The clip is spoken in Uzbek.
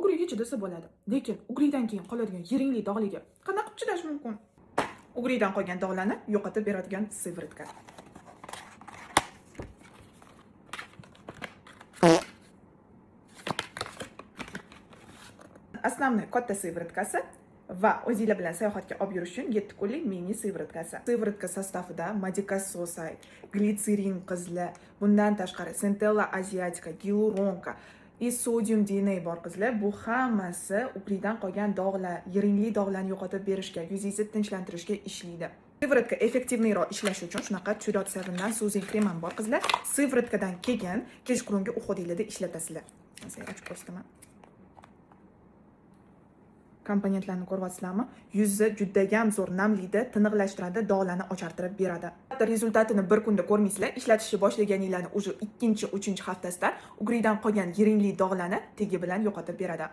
Угри ga chidasa bo'ladi. Lekin угри dan keyin qoladigan yiringli dog'liga qanaqa qilib chidash mumkin? Угри dan qolgan dog'larni yo'qotib beradigan сыворотка. Основной katta сыворотка si va o'zinglar bilan sayohatga olib yurish uchun 7 kunlik mini сыворотка si. Сыворотка состав ida madecassoside, glitserin, qizlar, bundan tashqari centella asiatica, гиалуронка и sodium DNA bor, qizlar. Bu hammasi угри dan qolgan dog'lar, yiringli dog'larni yo'qotib berishga, yuzingizni tinchlantirishga ishlaydi. Сыворотка эффективный roq ishlashi uchun shunaqa Chudot 7dan soothing krem ham bor, qizlar. Сыворотка dan keyin kechqurungi уход inglarda ishlatasizlar. Masalan, ochib ko'rsataman. Komponentlarni ko'ryapsizlarmi? Yuzni judayam zo'r namlaydi, tiniqlashtiradi, dog'larni ochartirib beradi. Hatto результат ini bir kunda ko'rmaysizlar. Ishlatishni boshlaganinglarni уже ikkinchi, uchinchi haftasidan угри dan qolgan yiringli dog'larni tegi bilan yo'qotib beradi.